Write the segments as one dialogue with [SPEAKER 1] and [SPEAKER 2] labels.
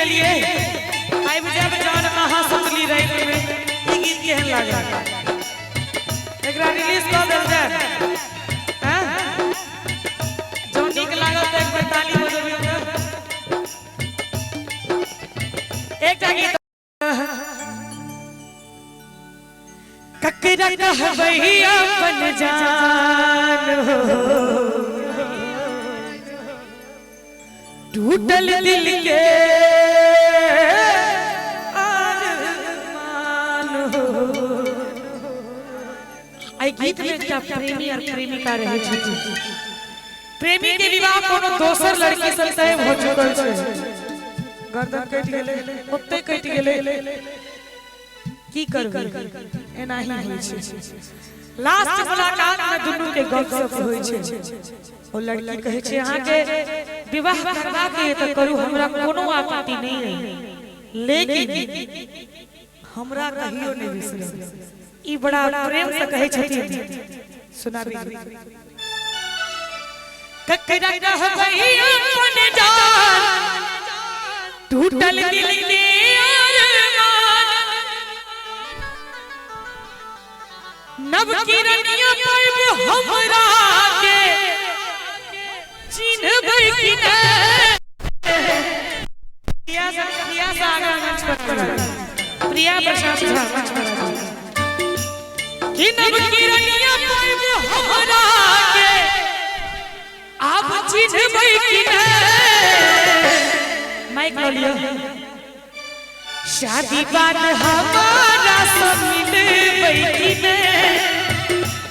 [SPEAKER 1] गेलियै। आबि जायब जान अहाँ सुतली राति में, ई गीत केहन लागल? एकरा रिलीज कऽ देल जाय? हैं? जँ नीक लागल तऽ एक बेर ताली बजबियौ तऽ। एकटा गीत ककरा कहबै अपन जान हो, टूटल दिल के अरमान हो। एहि गीत में एकटा प्रेमी और प्रेमिका रहै छथिन। प्रेमी के विवाह कोनो दोसर लड़की से तय हो चुकल छै, गर्दन कटि गेलै, ओते कटि गेलै, की करबै, एनाही होइ छै। लास्ट मुलाकात में दुनू के गपशप होइ छै। ओ लड़की कहै छै अहाँके विवाह करबाक है तऽ करू, हमरा कोनो आपत्ति नहीं है, लेकिन हमरा कहियो नहीं बिसरब। ई बड़ा प्रेम से कहै छथिन, सुनाबी। ककरा कहबै अपन जान, टूटल दिल के अरमान, नव किरनिया पाइब हमरा के चिन्हबै कि नै। प्रिया से, प्रिया से आगा मंच पर आउ। प्रिया प्रसाद झा मंच पर आउ। कि नव किरनिया पाइब हमरा के आब चिन्हबै कि नै। माइक लऽ लिअ। शादी बाद हमारा से मिलबै कि नै,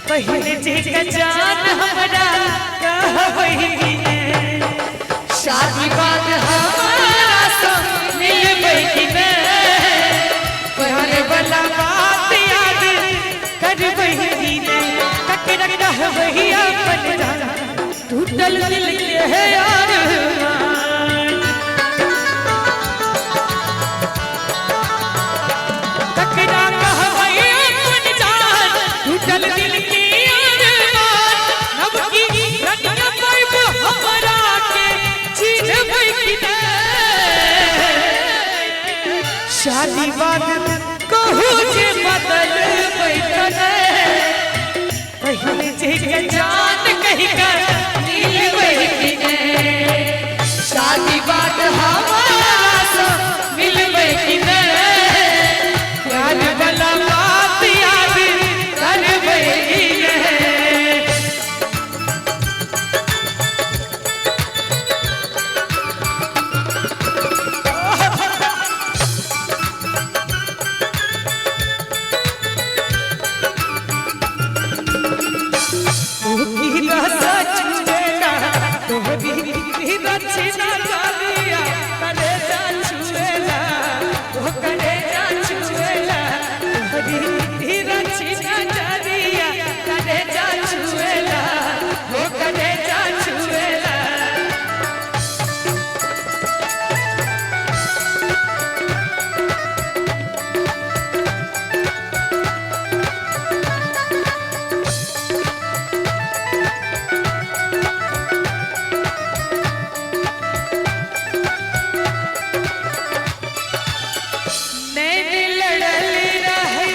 [SPEAKER 1] पहिले जे के जान हमरा कहबै कि नै। शादी बाद हमारा से मिलबै कि नै, प्यार वाला बात याद करबै कि नै। ककरा कहबै अपन जान, टूटल दिल के है अरमान, ककरा कहबै अपन जान, टूटल दिल के अरमान, नव की रनिया पाइब हमरा के चिन्हबै कि नै। शादी बाद कहू जे बदलबै तऽ नै, पहिले जे के जान कहि कऽ मिलबै कि नै। शादी बाद हमारा से मिलबै कि नै, प्यार वाला बात याद करबै कि नै। तोहरी रस छुएला, तोहरी रचना जालिया करे जा छुएला, ओ करे जा छुएला। तोहरी रचना जालिया करे जा छुएला, ओ करे जा छुएला। नैन लड़ल रहे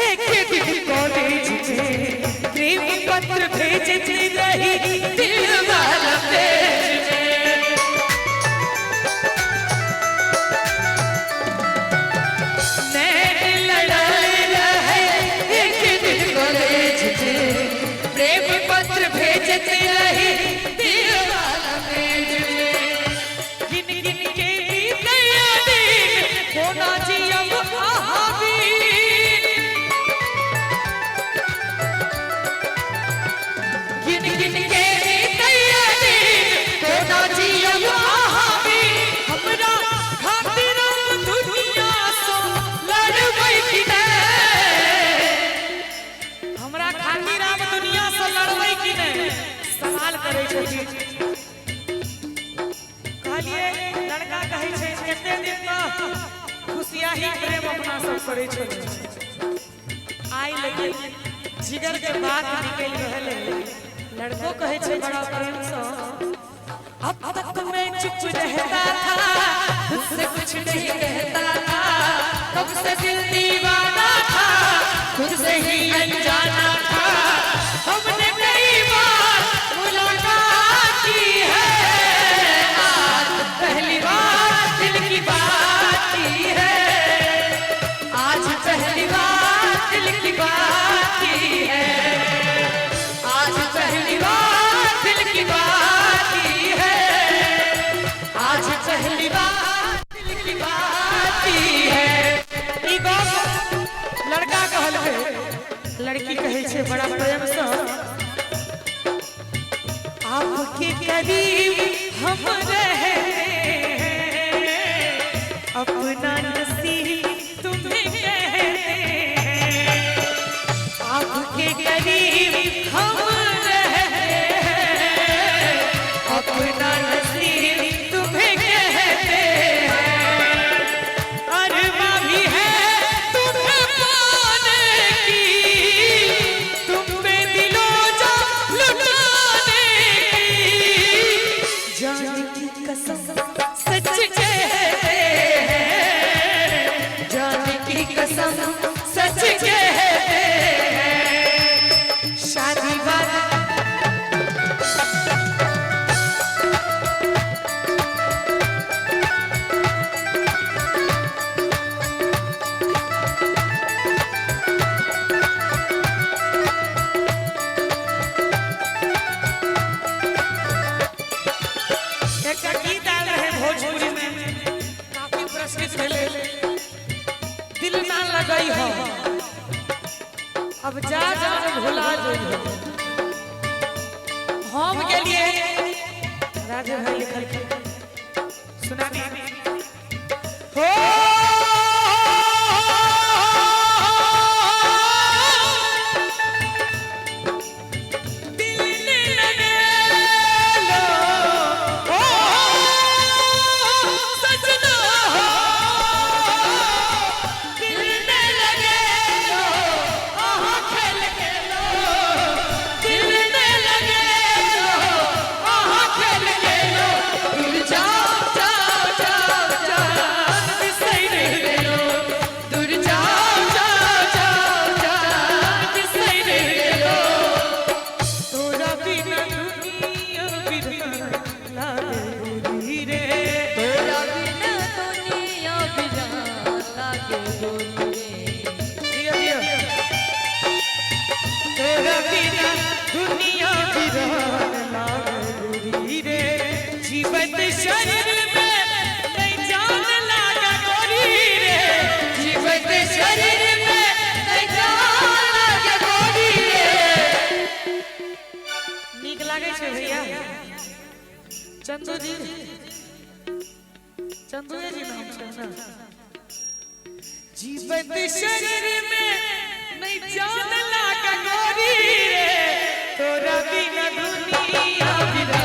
[SPEAKER 1] एक दिन कॉलेज में, प्रेम पत्र भेजत रही दिल वाला पेज में। नैन लड़ल रहे एक दिन कॉलेज में, प्रेम पत्र भेजत रही दिल वाला पेज में। गिन गिन के बीतैया दिन, कोना जियब अहाँ बिन। गिन गिन के बीतैया दिन, कोना जियब अहाँ बिन। हमरा खातिर हम दुनिया सँ लड़बै कि नै, हमरा खातिर आब दुनिया सँ लड़बै कि नै, सवाल करै छथिन। कहलिए लड़का कहै छै एते दिन तऽ खुशियाही प्रेम अपना सब करै छलै, आइ लेकिन जिगर के बात निकलि रहल है। लड़को कहै छै बड़ा प्रेम सँ, अब तक मैं चुप रहता था, खुद से कुछ नहीं
[SPEAKER 2] नहीं कहता था, कब से दिल दीवाना था, खुद से ही अनजाना था। हमने कई बार मुलाकात की है, आज पहली बार दिल की बात की है, आज पहली बार दिल की बात की है, आज पहली बार दिल की बात की है, आज पहली बार दिल की बात की है।
[SPEAKER 1] ई गप लड़का कहलकै, लड़की कहै छै बड़ा प्रेम से, आपके करीब हम रहते हैं, अपना नसीब तुम्हें कहते हैं, आपके करीब हम रहते हैं, अपना नसीब तुम्हें कहते हैं, अरमा भी है तुम्हें पाने की, तुम पे दिलो जा लुटाने की, जान की कसम सच कहते हैं, जान की कसम सच कहते हैं। शादी वाला एकटा गीत आयल रहे भोजपुरी में, काफी पुरस्कृत भेलै, दिल ना लगई हो अब जा जान भुला जई हो। हम गेलिए राजे भाई लिखल सुना दी हो। दिल ने लगे लो ओ सजना हो, दिल ने लगे लो आहा खेल के लो, दिल ने लगे लो आहा खेल के लो, दूर जाओ जाओ जाओ जान बिसर गेलो, दूर जाओ जाओ जाओ जान बिसर गेलो, तोरा बिना दुनिया बिना लागे गोरी रे,
[SPEAKER 2] तोरा बिना दुनिया बिना लागे गोरी रे,
[SPEAKER 1] दिया दिया। तोरा बिना दुनिया बिना लागे गोरी रे, जीवत शरीर में नहीं जान लागे गोरी रे,
[SPEAKER 2] जीवत शरीर में नहीं जान लागे गोरी रे।
[SPEAKER 1] नीक लागे छै भैया चंदू जी, चंदूए जी नाम छै ने। जीवत शरीर में नहीं जान लागे गोरी रे, तोरा बिना दुनिया बिना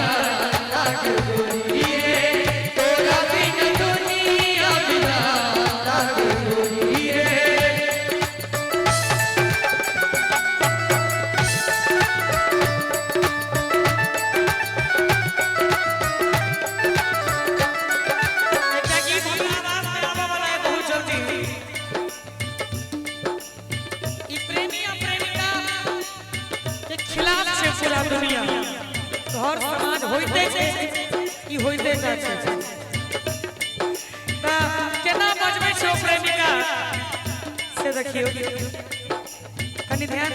[SPEAKER 1] लागे गोरी रे,
[SPEAKER 2] तोरा बिना दुनिया बिना लागे गोरी रे।
[SPEAKER 1] एकटा गीत हमरा आवाज में आबऽ वाला है बहुत जल्दी। ई प्रेमी आ प्रेमिका के खिलाफ छै पूरा दुनिया, घर समाज होइते छै, ई होइते टा छै। तऽ केना बजबै छै ओ प्रेमिका से देखियौ कनि ध्यान।